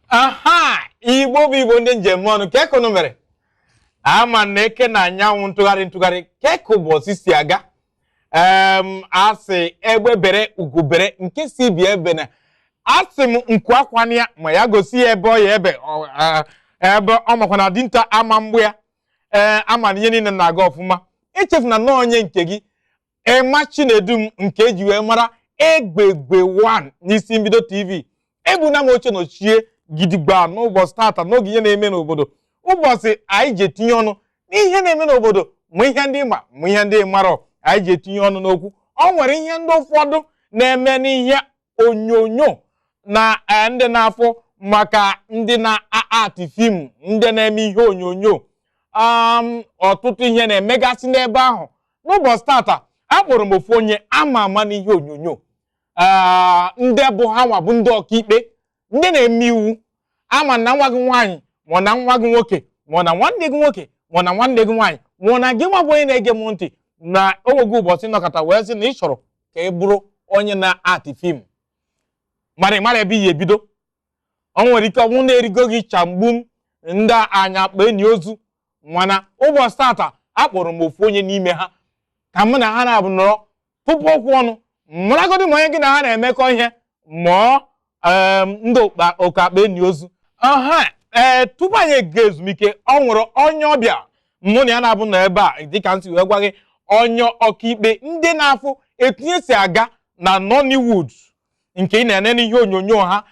Aha, Igbo bụ Igbo, ndị njem ọnụ, ka ekunu mere ama na eke na anyanwụ ntụgharị ntụgharị ka ka ụbọchị si aga. Asị egbe bere ugo bere, nke si bi ebe na asị m nku akwana ya ma ya gosi ya ebe ọ ya ebe ebe ọ makwa na dinta ama mgbu ya. Ee, ama na ihe niile na-aga ọfụma. Echefuna na onye nke gị Emma Chinedum, nke eji wee mara Egbegbe 1 n'isi mbido TV, ebuna m oche nochie gidigba n'ụbọchị tata n'oge ihe na-eme n'obodo. Ụbọchị anyị ji etinye ọnụ n'ihe na-eme n'obodo, ma ihe ndị ma ma ihe ndị marọ anyị ji etinye ọnụ n'okwu. Ọ nwere ihe ndị ụfọdụ na-eme n'ihe onyonyo na ndị na-afụ maka ndị na-atị film, ndị na-eme ihe onyonyo. Ọtụtụ ihe na-emegasị n'ebe ahụ. N'ụbọchị tata, akpọrọ m ofu onye ama ama n'ihe onyonyo. Ndị bụ ha nwa bụ ndị ọkaikpe, ndị na-eme iwu. Ama na nwa gị nwaanyị, ma ọ na nwa gị nwoke, ma ọ na nwanne gị nwoke, ma ọ na nwanne gị nwaanyị, ma ọ na gị nwa bụ onye na-ege m ntị, na onwego ụbọchị nọkọta wee sị na ị chọrọ ka ị bụrụ onye na-atị film, mara ị mara ebe iyi ebido. Ọ nwere ike ọ bụrụ na erigo gị chamgbum ndị anya akpa enyi ozu. Mana ụbọchị tata, akpọrọ m ofu onye n'ime ha ka mụ na ha na-abụ nọrọ tupu okwu ọnụ, maragodị ma onye gị na ha na-emekọ ihe mụọ ndị oke akpa enyi ozu. Aha, ee, tupu anyị ga ezumike, ọ nwere onye ọbịa mụ na ya na-abụ nọ ebe a. Dịka m si wee gwa gị, onye ọkaikpe, ndị na-afụ etu ihe si aga na Nollywood nke ị na-ene n'ihe onyonyo ha.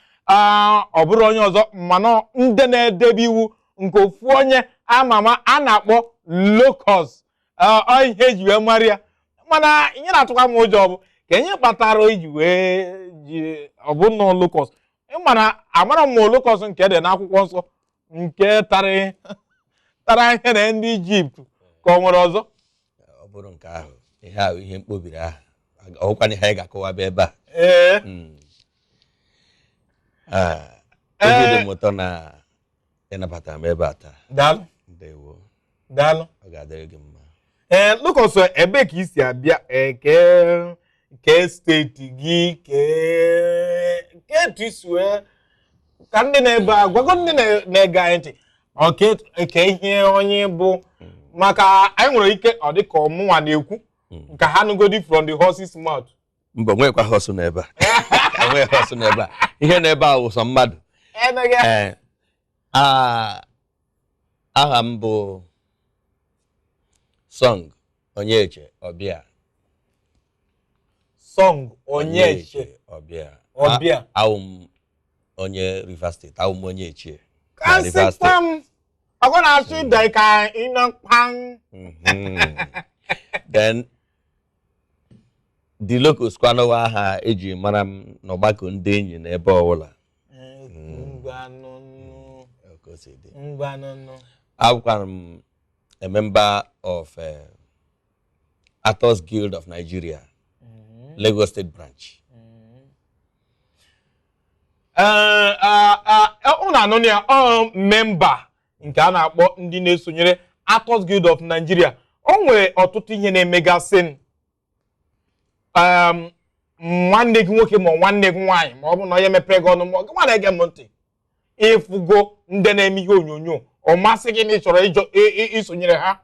Ọ bụrụ onye ọzọ mana ndị na-edebe iwu, nke ofu onye ama ama a na-akpọ Locus, ọ ihe eji wee mara ya. Mana ihe na-atụkwa m ụjọ bụ ka ihe kpatara iji wee ji ọ bụ nnọọ Locus. Mana amara m Locus nke dị n'akwụkwọ nsọ nke tara tara ihe na ndị Ijipt, ka ọ nwere ọzọ. Ọ bụrụ nke ahụ, ihe ahụ ihe mkpobiri ahụ ọgwụkwana ihe anyị ga-akọwaba ebe a. Ee. Ah, obi dị m ụtọ na ịnabatara m ebe a taa. Daalụ. Ndewo. Daalụ. Ọ ga-adịrị gị mma. Ee, Locus, ebee ka i si abịa? Ee, ke steeti gị, ke etu isi wee ka ndị na-ebe a gwago ndị na-ege anyị ntị ọ ke ihe onye bụ, maka anyị nwere ike ọ dị ka ọmụnwa na-ekwu ka ha nụgodi from the horse's mouth. Mba, onwekwa horse n'ebe a, enweghị horse n'ebe a. Ihe n'ebe a wụ sọ mmadụ. Ee, aha m bụ Song Onyeche Ọbịa. Song Onyeche Ọbịa. Ọbịa. Awụ m onye Rivers State, awụ m onye Echie ka na Rivers sịkwa State. M ọgọ na-asụ ịda ka ịnọ kpan. Then the Locus kwanụwa aha eji mara m n'ọgbakọ ndị enyi na ebe ọbụla. Ngwanụnụ. Ka o si dị. Ngwanụnụ. Abụkwara m a member of Actors Guild of Nigeria, Lagos State Branch. Ee, unu anụ ya, ọ member nke a na-akpọ ndị na-esonyere Actors Guild of Nigeria. O nwere ọtụtụ ihe na-emegasị. Nwanne gị nwoke ma ọ nwanne gị nwaanyị, ma ọ bụ na onye mepere gị ọnụ, ma ọ gị nwa na-ege m ntị, ịfụgo ndị na-eme ihe onyonyo, ọ masị gị na ị chọrọ isonyere ha.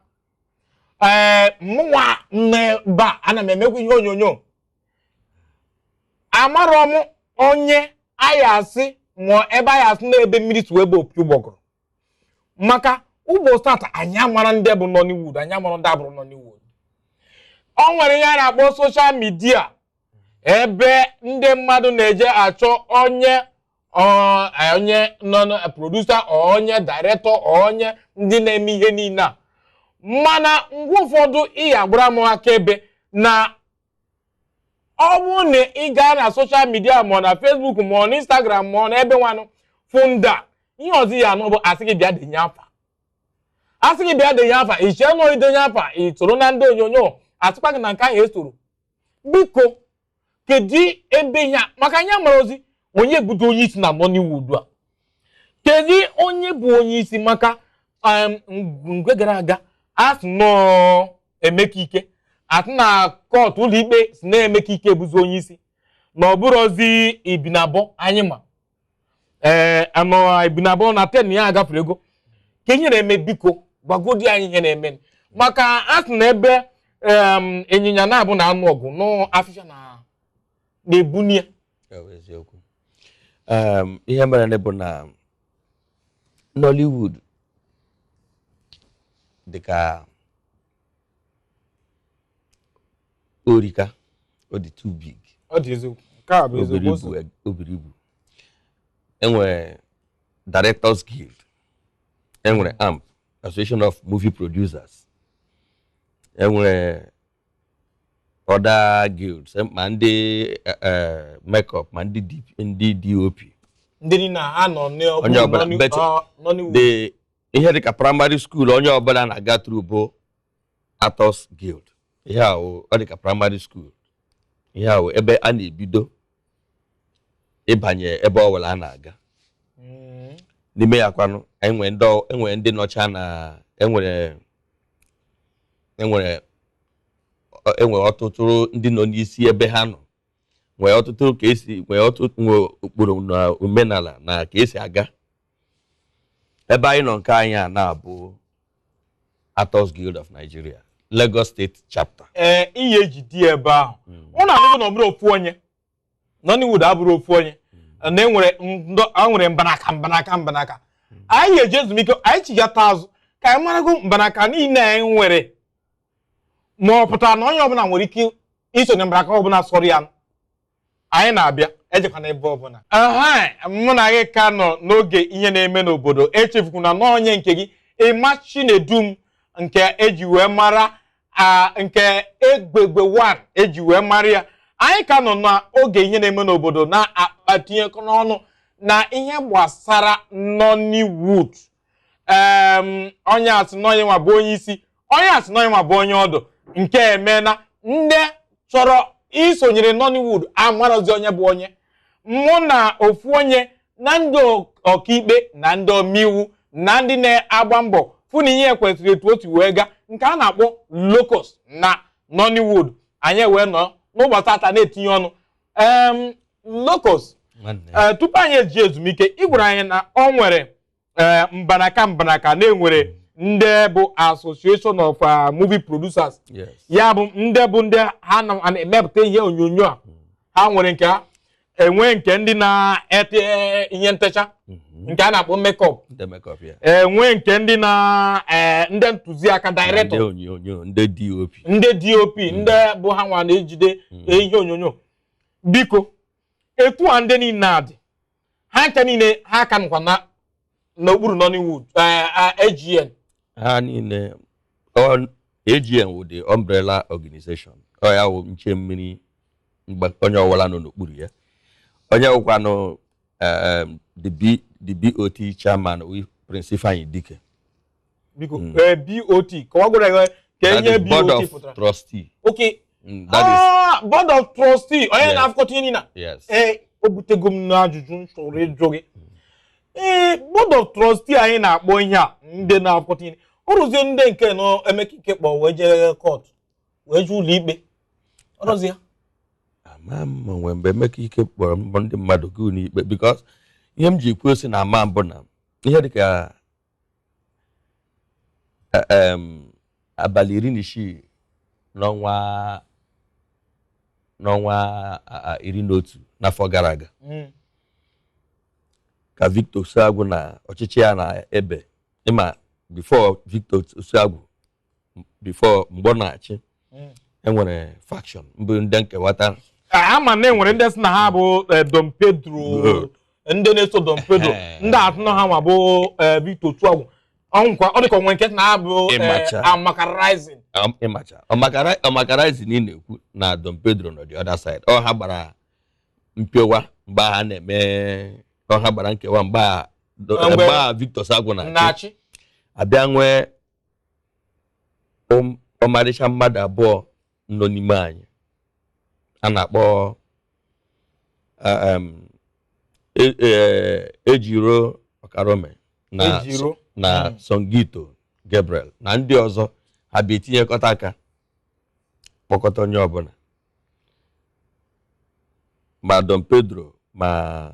Ee, mụnwa n'ebe a, ana m emekwa ihe onyonyo. Amarọ m onye anyị asị ma ebe anyị asị na ebe mmiri si wee bụ opi ụgbọgụrụ, maka ụbọchị tata anyị amara ndị bụ Nollywood, anyị amara ndị abụrụ Nollywood. Ọ nwere ihe a na-akpọ social media, ebe ndị mmadụ na-eje achọ onye onye nọ na producer, onye director, onye ndị na-eme ihe niile a. Mana mgbe ụfọdụ ị agbara m akaebe na ọ bụrụ na ị gaa na social media, ma ọ na Facebook, ma ọ na Instagram, ma ọ na ebe nwanụ fụ ndị a, ihe ọzọ ya anụ bụ asị gị bịa denye afa. Asị gị bịa denye afa, ị chee nọ idenye afa, ị soro na ndị onyonyo. Asịkwa gị na nke ahụ esoro. Biko, kedu ebe ihe a, maka anyị mara ozi onye budo onye isi na Nollywood a? Kedu onye bụ onye isi? Maka mgbe gara aga, a sị nọọ Emeka Ike, asị na court, ụlọikpe si na Emeka Ike bụzi onye isi, na ọ bụrụzi Ibinabo anyị ma. Ee, anọ Ibinabo na 10 ya agafere ego ka ihe na-eme. Biko gwagodi anyị ihe na-eme, maka a sị na ebe ịnyịnya na-abụ na anụ ọgụ n'afịfịa na na-ebuni ya. Ọ bụ eziokwu. Ihe mere bụ na Nollywood dịka orika, ọ dị too big. Ọ dị eziokwu, nke a bụ obere eziokwu. Ibu obere ibu. Enwere Directors Guild, enwere AMP, Association of Movie Producers, enwere other guilds, ma ndị makeup, ma ndị DP, ndị DOP. Ndị niile ha nọ Onye ọbụla, Nollywood. The ihe dịka primary school onye ọbụla na-aga through bụ Actors Guild. Ihe ahụ ọ dịka primary school, ihe ahụ ebe a na-ebido ịbanye ebe ọbụla a na-aga. N'ime ya kwanụ, enwere ndị enwere ndị nọcha na enwere ọtụtụ ndị nọ n'isi ebe ha nọ, nwee ọtụtụ ka esi nwee ọtụtụ, nwee ụkpụrụ na omenala na ka esi aga ebe anyị nọ. Nke anyị a na-abụ Actors Guild of Nigeria, Lagos State Chapter. Ee, ihe eji dị ebe ahụ ọ na-anụgo na ọ bụrụ ofu onye, Nollywood abụrụ ofu onye, na enwere a nwere mbanaka, mbanaka, mbanaka. Anyị ga-eji ezumike, anyị chigata azụ ka anyị marago mbanaka niile anyị nwere, ma ọ pụtara na onye ọbụla nwere ike isonye mbanaka ọbụla sọrọ ya. Anyị na-abịa, ejekwana ebe ọbụla. Aha mụ na gị ka nọ n'oge ihe na-eme n'obodo. Echefukwana na onye nke gị, Emma Chinedum, nke eji wee mara a nke Egbegbe 1 eji wee mara ya. Anyị ka nọ n'oge ihe na-eme n'obodo, na-akpatinyekọ n'ọnụ na ihe gbasara Nollywood. Onye asị na onye nwa bụ onye isi, onye asị na onye nwa bụ onye ọdụ, nke emena ndị chọrọ isonyere Nollywood amarozi onye bụ onye. Mụ na ofu onye na ndị ọkaikpe na ndị omeiwu na ndị na-agba mbọ fụ na ihe kwesịrị etu otu wee gaa, nke a na-akpọ locus na Nollywood, anyị wee nọ n'ụbọchị ata na-etinye ọnụ. Locus. Nwanne. Ee, tupu anyị eji ezumike, ị gwara anyị na ọ nwere mbanaka, mbanaka na-enwere ndị bụ Association of Movie Producers. Yes. Ya bụ ndị bụ ndị ha na-emepụta ihe onyonyo a, ha nwere nke ha, enwe nke ndị na-ete ihe ntecha, nke a na-akpọ makeup. Ndị makeup ya. Enwe nke ndị na ndị ntụziaka, ndị director, onyonyo, ndị DOP. Ndị DOP, ndị bụ ha nwa na-ejide ihe onyonyo. Biko, etu a ndị niile a dị, ha ncha niile ha ka nọkwa na n'okpuru Nollywood, AGN? Ha niile, AGN wụ the umbrella organization. Ọ ya wụ nche mmiri onye ọbụla nọ n'okpuru ya. Onye wụkwanụ the BOT chairman wụ Prince Ifeanyi Dike. Biko, BOT, kọwagoro ya ka That ihe is Board BOT of pụtara. Trustee. Okay. That is Ah, Board of Trustee, onye Yes. na-afụkọta ihe niile. Yes. Ee, o butego m n'ajụjụ m chọrọ ịjụ gị. Ee, Board of Trustee anyị na-akpọ ihe a, ndị na-afụkọta ihe, ọ rụzie ndị nke nọ Emeka Ike kpọ wee jee court, wee jee ụlọ ikpe, ọ rụzie ya? Ama m onwe mgbe Emeka Ike kpọrọ mbọ ndị mmadụ gaa n'ikpe, because ihe m ji kwuo si na ama mbụ na ihe dịka abalị 16 n'ọnwa 11 n'afọ gara aga ka Victor Osuagwu na ọchịchị ya na-ebe. Ịma before Victor Osuagwu, before mgbe ọ na-achị, enwere faction mbụ, ndị nkewata. Ama na enwere ndị sị na ha bụ Don Pedro. Good. Ndị na-eso Don Pedro. Ndị atụ na ha nwa bụ Victor Osuagwu ọnwụkwa, ọ dịka onwe nke sị na ha bụ Ịmacha. Amaka Rising. Ịmacha Ọmakara ị na-ekwu na Don Pedro nọ the other side. Ọ ha gbara mpiowa mgbe ha na-eme, ọ ha gbara nkewa mgbe a mgbe a Victor Osuagwu na-achị. Na-achị. Abịa nwee ọmarịcha mmadụ abụọ nọ n'ime anyị a na-akpọ Ejiro Ọkarome na Ejiro. na Songito Gabriel na ndị ọzọ. Ha bịa etinyekọta aka, kpọkọta onye ọbụla, ma Don Pedro ma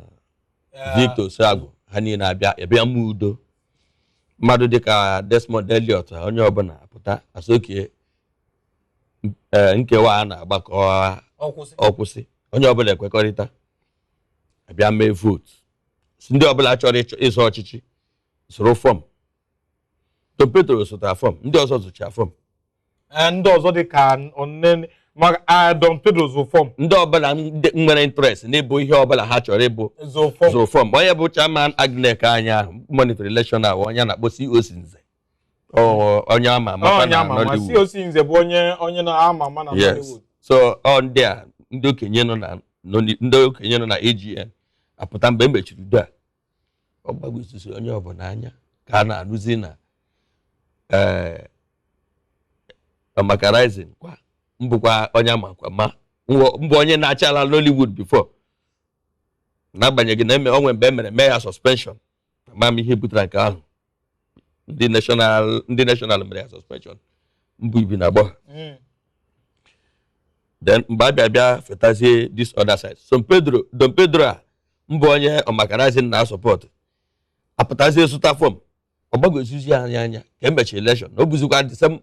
Victor Osuagwu, ha niile abịa ebịa mma udo. Mmadụ dịka Desmond Elliot, onye ọbụla apụta asokie nkewa a na-agbakọ ọkwụsị, onye ọbụla ekwekọrịta abịa mee vote. Ndị ọbụla chọrọ ịzọ ọchịchị zụrụ form. Don Pedro zụtara form, ndị ọzọ zụchara form. Ndị ọzọ dị ka Don Pedro zụ form. Ndị ọbụla nwere interest n'ịbụ ihe ọbụla ha chọrọ ịbụ zụ form. Onye bụ chairman AGNEC anyị ahụ monitor election ahụ, onye na-akpọ COC Nze, onye ama ama na Nollywood. COC Nze bụ onye na-ama ama na Nollywood. So ọ ndị a ndị okenye nọ na AGN apụta mgbe e mechiri udo a, ọ gbagosisi onye ọbụla anya ka a na-anụzi na Amaka Rising kwa mbụkwa onye amakwa ma mbụ onye na-achị ala Nollywood before, n'agbanyeghị na onwe mgbe e mere mee ya suspension. Ma m ihe butere nke ahụ, ndị national mere ya suspension mbụ ibi na agbọ. Then mgbe abịa bịa fetazie this other side, so Don Pedro a mbụ onye Amaka Rising na support apụtazie zụta form. Ọ gbagosizi anya anya ka emechiri election na o buzikwa the same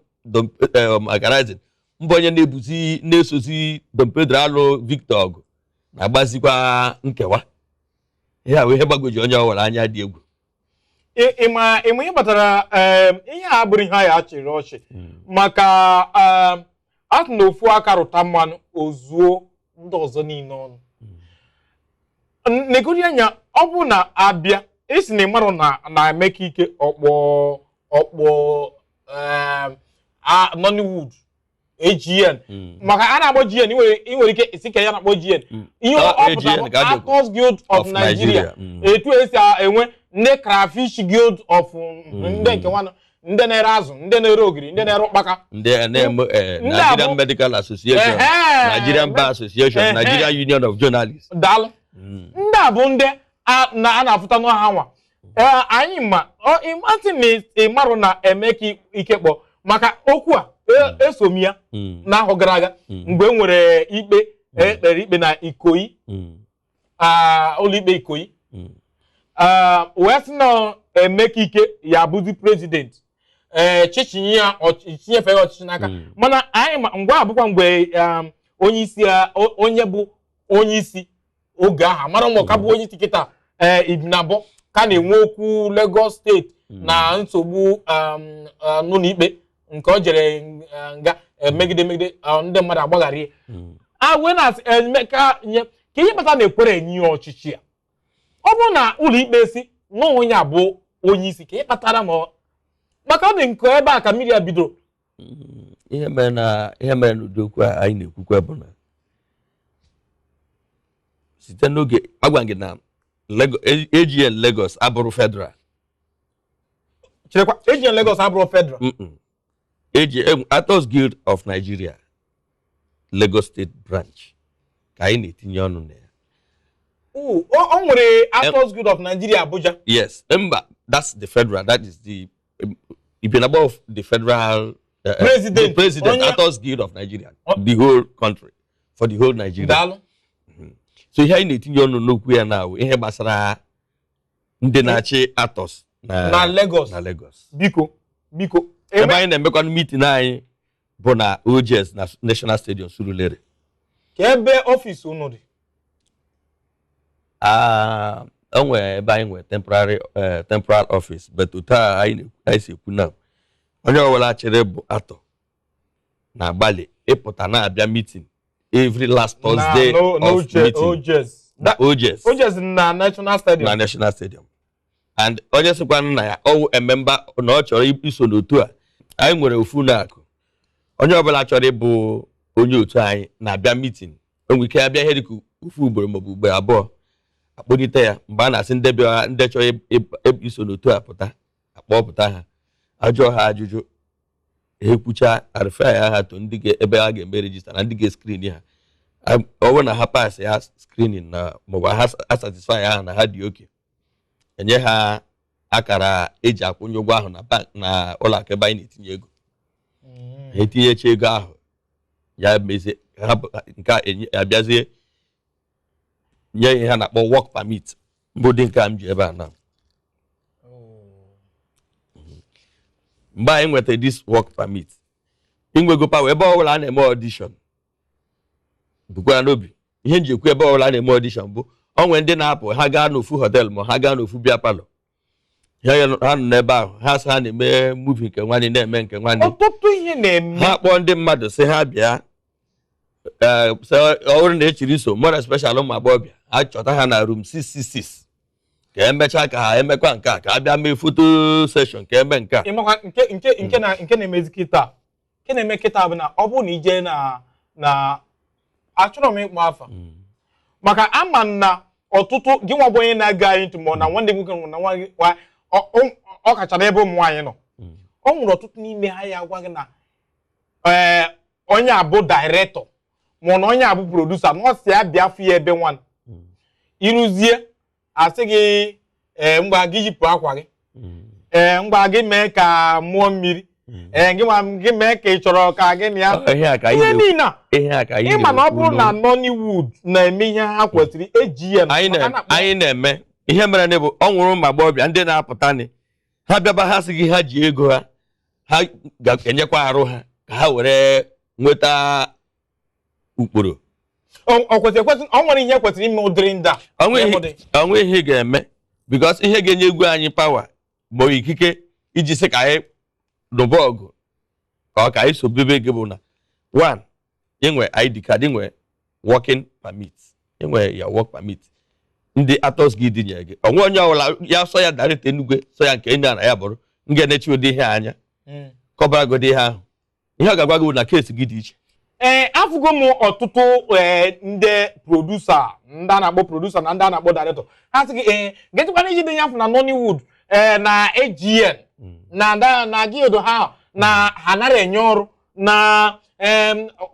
Amaka Rising mbụ onye na-ebuzi na-esozi Don Pedro alụ Victor ọgụ na-agbazikwa nkewa. Ihe a bụ ihe gbagwoji onye ọwara anya dị egwu. Ịma ihe kpatara ihe a bụrụ ihe anyị achịrị ọchị, maka atụ na ofu aka rụta mmanụ ozuo ndị ọzọ niile ọnụ. Negodi anya, ọ bụ na abịa esi na ịmarụ na Emeka Ike ọkpọ Nollywood AGN, maka a na-akpọ GN, ị nwere ike isi ka ya na-akpọ GN. Ihe ọ pụtara Actors Guild of Nigeria, etu esi enwe ndị Crayfish Guild of ndị nke nwanne, ndị na-ere azụ, ndị na-ere ogiri, ndị na-ere ụkpaka, ndị Nigerian Medical Association, Nigerian Bar Association, Nigerian Union of Journalists. Daalụ. Ndị a bụ ndị a na-afụta n'ọha nwa. Anyị ma ịmasị na ịmarụ na Emeka Ike kpọ maka okwu a esom ya n'ahọ gara aga mgbe e nwere ikpe ekpere ikpe na Ikoyi, ụlọikpe Ikoyi, wee sị na Emeka Ike ya abụzi president, chichinye ya chinyefe ya ọchịchị n'aka. Mana anyị ma ngwa abụkwa mgbe onye isi onye bụ onye isi oge ahụ amara ma ọ ka bụ onye isi kịta Ibinabo ka na-enwe okwu Lagos steeti na nsogbu n'ụlọikpe nke ọ jere nga megide ndị mmadụ agbaghara ya. A wee na Emeka nye ka ihe kpata na-ekwere enye ya ọchịchị ya. Ọ bụrụ na ụlọikpe si na onye abụ onye isi, ka ihe kpatara na maka ọ dị nke ebe a ka mmiri ya bidoro. Ihe mere n'ụdị okwu a anyị na-ekwukwe bụ na site n'oge agwa gị na AGN Lagos abụrụ federal. Cherekwa, AGN Lagos abụrụ federal. AGN Actors Guild of Nigeria Lagos State Branch ka anyị na-etinye ọnụ na ya. O nwere Actors Guild of Nigeria Abuja. Yes, mba, that's the federal, that is the Ibinabo of the federal president, the president, Actors Guild of Nigeria, the whole country, for the whole Nigeria. Daalụ. So ihe anyị na-etinye ọnụ n'okwu ya na ihe gbasara ndị na-achị Actors na Lagos. Na Lagos. Biko, biko. Ebe anyị na-emekwanụ meeting anyị bụ na OJS na National Stadium Surulere. Ka ebe ọfịs unu dị? O nwere ebe anyị nwere temporal office, but otu a anyị si ekwu na onye ọbụla chịrị bụ atọ na-agbalị ịpụta na-abịa meeting every last Thursday of meeting. Na OJS. OJS na National Stadium. Na National Stadium. And onye sịkwa nna ya ọwụ a member na ọ chọrọ iso n'otu a, anyị nwere ofu na-akụ. Onye ọbụla chọrọ ịbụ onye otu anyị na-abịa meeting, o nwere ike abịa ihe dịka ofu ugboro maọbụ ugboro abụọ, akpọlite ya mgbe a na-asị ndị chọrọ iso n'otu a pụta, akpọpụta ha, ajụọ ha ajụjụ, ekwucha arịfa ya ha to ndị ebe ha ga-eme rejista na ndị ga-eskrin ha. Ọ bụrụ na ha pass ya screening na maọbụ ha satisfy ha na ha dị oke, enye ha akara eji akwụnye ụgwọ ahụ na bank na ụlọ akụ ebe anyị na-etinye ego. Ha etinyecha ego ahụ ya mezie nke abịazie nye ihe ha na-akpọ work permit. Mbụ dị nke a m ji ebe a na mgbe anyị nwetara this work permit, inwego power ebe ọbụla a na-eme audition. Bukwara n'obi ihe nji ekwu ebe ọbụla a na-eme audition bụ onwe ndị na-apụ, ha gaa n'ofu hotel ma ha gaa n'ofu beer parlour, ha nọ n'ebe ahụ, ha sị ha na-eme movie nke nwanne, na-eme nke nwanne. Ọtụtụ ihe na-eme. Ha kpọọ ndị mmadụ sị ha bịa, ee, sị ọ bụrụ na echiri so more special ụmụ agbọghọbịa, ha chọta ha na room 666 ka emechaa, ka ha emekwa nke a, ka a bịa mee photo session, ka eme nke a. Ịmakwa nke na nke na-emezi kịta, nke na-eme kịta bụ na ọ bụrụ na ije na achọrọ m ịkpọ afa, maka ama m na ọtụtụ gị nwa bụ onye na-aga anyị ntị, ma ọ na nwanne gị nwoke na nwa gị ọ kachara ebe ụmụ nwaanyị nọ, ọ nwere ọtụtụ n'ime ha ya gwa gị na ee, onye abụ director ma ọ na onye abụ producer, na ọ si ya bịa fụ ya ebe nwa ịrụzie, asị gị, ee, ngwa gị yipụ akwa gị, ee, ngwa gị mee ka mụọ mmiri, ee, gị nwa gị mee ka ị chọrọ ka gị na ya. Ihe a ka anyị ihe na-ekwu. niile a, Ihe a ka anyị ịma na ọ bụrụ na na-ekwu. Nollywood na-eme ihe ha kwesịrị eji ya anyị maka anyị na-eme ihe mere na bụ ọ nwụrụ ụmụ agbọghọbịa ndị na-apụta ni, ha bịaba, ha sị gị ha ji ego ha, ha ga-enyekwa arụ ha ka ha were nweta ụkpụrụ. Ọ kwesịrị ekwesị, ọ nwere ihe kwesịrị ime ụdịrị ndị a. Onwe ihe ị ga-eme, because ihe ga-enye egwu anyị power ma ikike iji sị ka anyị lụba ọgụ ka ọ ka anyị sobebe gị bụ na one, inwe ID card, inwe working permit, inwe ya work permit ndị Actors Guild nyere gị. Onwe onye ọbụla ya sọ ya darịta Enugwe, sọ ya nke enyi a na ya bụrụ m ga-enechi ụdị ihe anya kọbara gị ihe ahụ, ihe ọ ga-agwa gị bụ na case gị dị iche. Ee, afụgo m ọtụtụ, ee, ndị producer, ndị a na-akpọ producer na ndị a na-akpọ director, ha sị gị, ee, getịkwana iji denye afọ na Nollywood, ee, na AGN na na guild ha na ha nara enye ọrụ na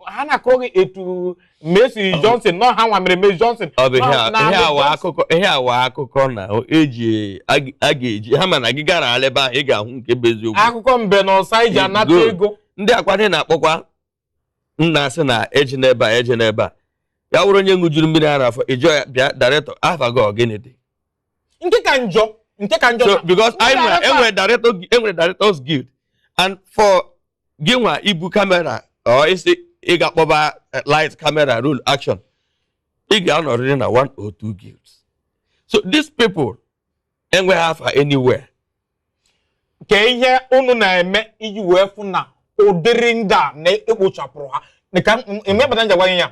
ha na-akọrọ gị etu Mercy Johnson nọ, ha nwa mere Mercy Johnson. Ọ bụ ihe na ihe awa akụkọ, ihe awa akụkọ na eji a ga-eji ha, mana gị gara ala ebe ahụ, ị ga-ahụ nke bụ eziokwu. Akụkọ mbe na ọsa iji anata Good. ego. Ndị akwado na-akpọkwa nna asị na eji n'ebe a, eji n'ebe a, ya wụrụ onye ṅụjuru mmiri ara afọ, ịjụọ ya, bịa, director, afa gị ọ gịnị dị? Nke ka njọ, nke ka njọ So na- because ndị anyị nwere director- enwere director, enwere directors guild, and for gị nwa ibu camera or isi ị ga-akpọba light, camera, roll, action, ị ga-anọrịrị na one or two guilds. So these people enweghị afa anywhere. Ka ihe unu na-eme iji wee fụ na ụdịrị ndị a na-ekpochapụrụ ha ka emebata nja gwa ya,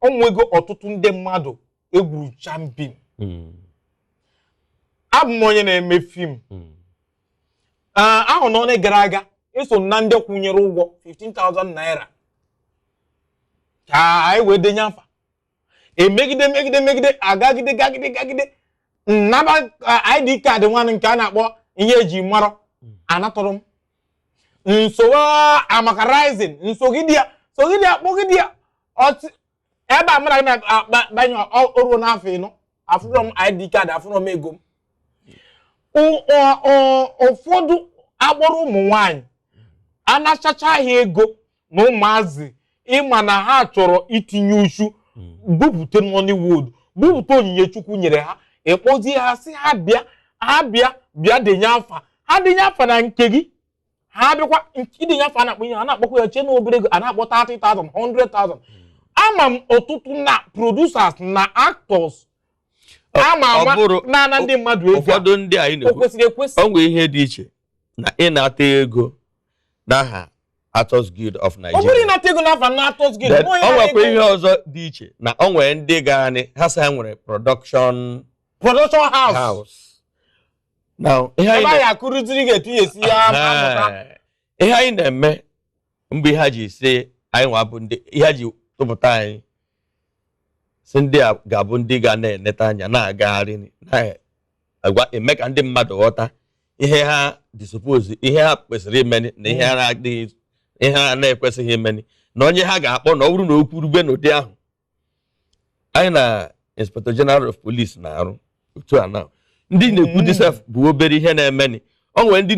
o nwego ọtụtụ ndị mmadụ egwuru champion. Abụ m onye na-eme film ahụ n'ọnụ gara aga, eso m na ndị kwụnyere ụgwọ 15,000 naira ka anyị wee denye afa. Emegide, megide, megide, agagide, gagide, gagide, nnaba ID card nwanne nke a na-akpọ ihe eji mara anatọrọ m nsogbu. Amaka Rising nsogide ya, sogide ya, kpọgide ya ọtị ebe a mara gị na-banye oruo n'afọ 4, afụrọ m ID card, afụrọ m ego m. Ụfọdụ akpọrọ ụmụ nwanyị anachacha ha ego na ụmụazị, ịma na ha chọrọ itinye uchu bupute Nollywood, bupute onyinye Chukwu nyere ha, ịkpọzie ha sị ha bịa, ha bịa, bịa denye afa, ha denye afa na nke gị, ha bịakwa idenye afa, a na-akpọ ihe a na-akpọkwa ya chee na obere ego a na-akpọ 30,000, 100,000. Ama m ọtụtụ na producers na actors ama Ọ ama bụrụ- na-ana ndị mmadụ ego a. Ụfọdụ ndị anyị O na-ekwu kwesịrị ekwesị? O nwere ihe dị iche na ịnata ego n'aha Actors Guild of Ọ bụrụ Nigeria. ịnata ego n'afa na Actors Guild, Then, onye o nara nwekwa ego- ihe ọzọ dị iche na o nwere ndị gara ni ha sị ha nwere production production house, house. Now, ihe ebe anyị anyị akụrụziri ga-etu ya esi ya amụta. Ihe anyị na-eme mgbe ha ji si anyị nwa bụ ndị ihe ha ji tụpụta anyị si ndị a ga-abụ ndị ga na-eneta anya, na-agagharị, na-agwa, eme ka ndị mmadụ ghọta ihe ha dị suppose, ihe ha kwesịrị imeni na ihe ha na-adịghị, ihe ha na-ekwesịghị imeni, na onye ha ga-akpọ na ọ bụrụ na okwu rube n'ụdị ahụ. Anyị na Inspector General of Police na-arụ otu a na ndị na-ekwu dị sef bụ obere ihe na-emeni. O nwere ndị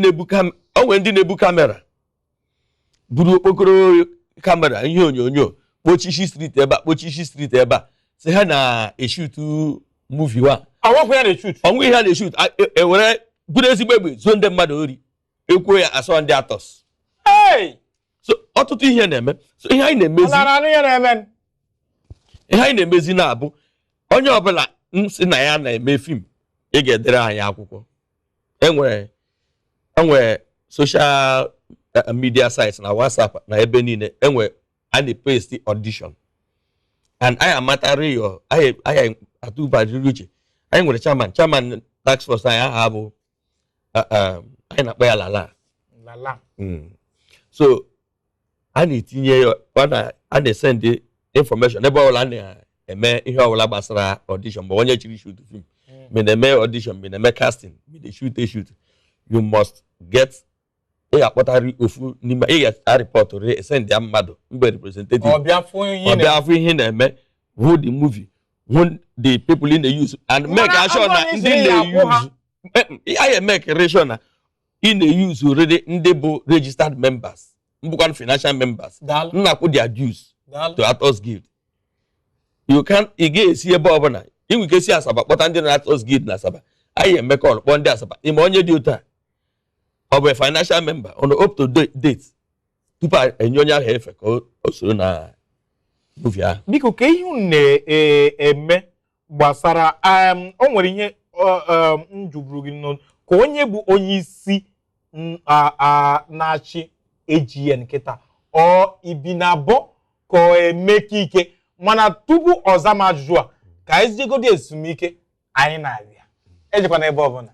na-ebu camera, buru okpokoro camera, ihe onyonyo, kpochishi street ebe a, kpochishi street ebe a, si ha na-eshutu movie wa. Ọnwekwa ya na-eshut. Ọnwụ ihe a na-eshut, ewere buru ezigbo egbe zuo ndị mmadụ ori, ekwuo ya asọ ndị atọs. Hey! So ọtụtụ ihe na-eme. So ihe anyị Ọ na-emezi, nara anụ ihe na-eme. ihe anyị na-emezi na-abụ onye ọbụla m sị na ya na-eme film, ị ga-edere anyị akwụkwọ. Enwere social media sites na WhatsApp na ebe niile enwere a na-paste audition, and anyị amatara yo anyị atụbajiri uche. Anyị nwere chairman task force anyị, aha bụ anyị na-akpọ ya Lala. Lala. So a na-etinye ya, a na-esend information ebe ọbụla a na-eme ihe ọbụla gbasara audition, ma onye chiri shoot film, ma ị na-eme audition, ma ị na-eme casting, ma ị na-shoot a shoot, you must get, ị ga-akpọtarị ofu n'ime, ị ga-arịpọtụ re send ya mmadụ mgbe representative. Ọ bịa fụ ihe. Ọ bịa afụ ihe ị na-eme, hụ the movie, hụ the people ị na-use and make Mana sure na ọ bụrụ ndị na isi ya akwụ ha. na-use anyị make sure na ị na-use already ndị bụ registered members, mbụkwa financial members. Daalụ. Nnakwụ their dues Daalụ. to Actors Guild. You can, ị ga-esi ebe ọbụla ị nwere ike si Asaba kpọta ndị na Actors Guild na Asaba. Anyị eme call, kpọọ ndị Asaba, ime onye dị otu a, ọ bụ a financial member on up to date, tupu enye onye ahụ efe ka o soro na movie ahụ. Biko, ka ihe unu na-eme gbasara o nwere ihe m jụburu gị n'ọnụ ka onye bụ onye isi na-achị AGN kịta, ọ ibi na abọ ka ọ emeka ike. Mana tupu ọza m ajụjụ a, ka anyị jegodi ezumike, anyị na-abịa. Ejekwana ebe ọbụla.